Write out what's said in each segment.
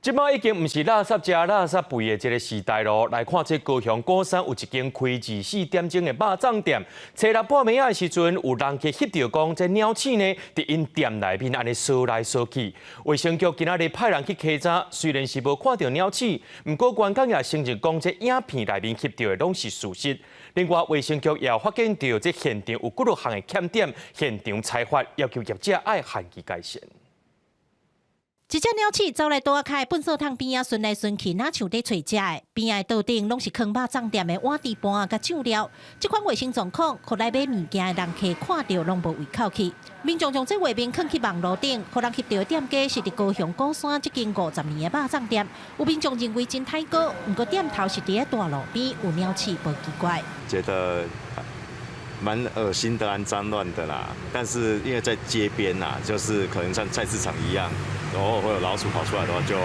這擺已經毋是垃圾食、垃圾肥的這个時代囉。來看這高雄鼓山有一間開24點鐘的肉粽店，初六半暝仔的時陣，有人去翕著講，這鳥鼠呢，佇𪜶店內面按呢踅來踅去。衛生局今仔日派人去稽查，雖然是無看著鳥鼠，毋過員工也承認講，這影片內面翕著的攏是事實。另外，衛生局也有發現著這現場有幾若項的欠點，現場裁罰，要求業者愛限期改善。一隻鳥鼠走來桌仔跤糞掃桶邊仔巡來巡去，若像佇揣食的。邊仔的桌頂攏是囥肉粽店的碗池盤仔佮醬料。這款衛生狀況，予來買物件的人客看著攏無胃口去。民眾將這畫面囥去網路頂，予人翕著的店家是佇高雄鼓山這間50年的肉粽店。有民眾認為真歹過，毋過店頭是佇咧大路邊，有鳥鼠無奇怪。覺得蠻噁心的、骯髒亂的啦。但是因為在街邊呐，就是可能像菜市場一樣，偶爾會有老鼠跑出來的話，就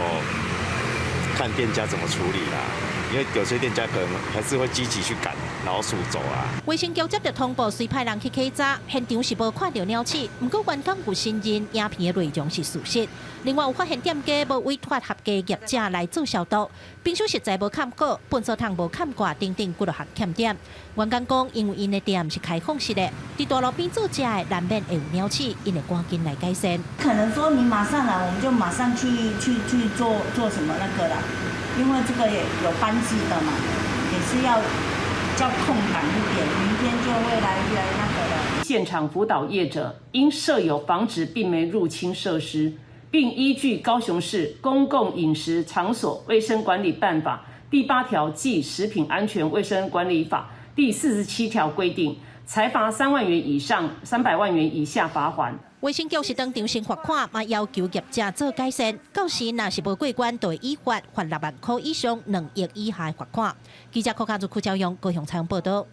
看店家怎麼處理啦。因為有些店家可能還是會積極去趕老鼠走啊。衛生局接著通報，隨派人去稽查，現場是無看著鳥鼠，毋過員工有承認影片的內容是事實。另外有發現店家無委託合格業者來做消毒，冰箱實在無崁好，糞掃桶無崁掛等等幾若項欠點。員工講，因為𪜶的店是開放式的，佇大路邊做食的難免會有鳥鼠，𪜶會趕緊來改善。可能說你馬上來，我們就馬上去做做什麼那個啦，因為這個也有班次的嘛，也是要較空檔一點，明天就會來那個了。現場輔導業者應設有防止病媒入侵設施，並依據高雄市公共飲食場所衛生管理辦法第8條暨食品安全衛生管理法第47條規定，裁罰3萬元以上300萬元以下罰鍰。衛生局是當場先罰款，嘛要求業者做改善。到時若是無過關，就會依法罰6萬箍以上2億以下的罰款。記者柯家如、柯昭勇高雄採訪報導。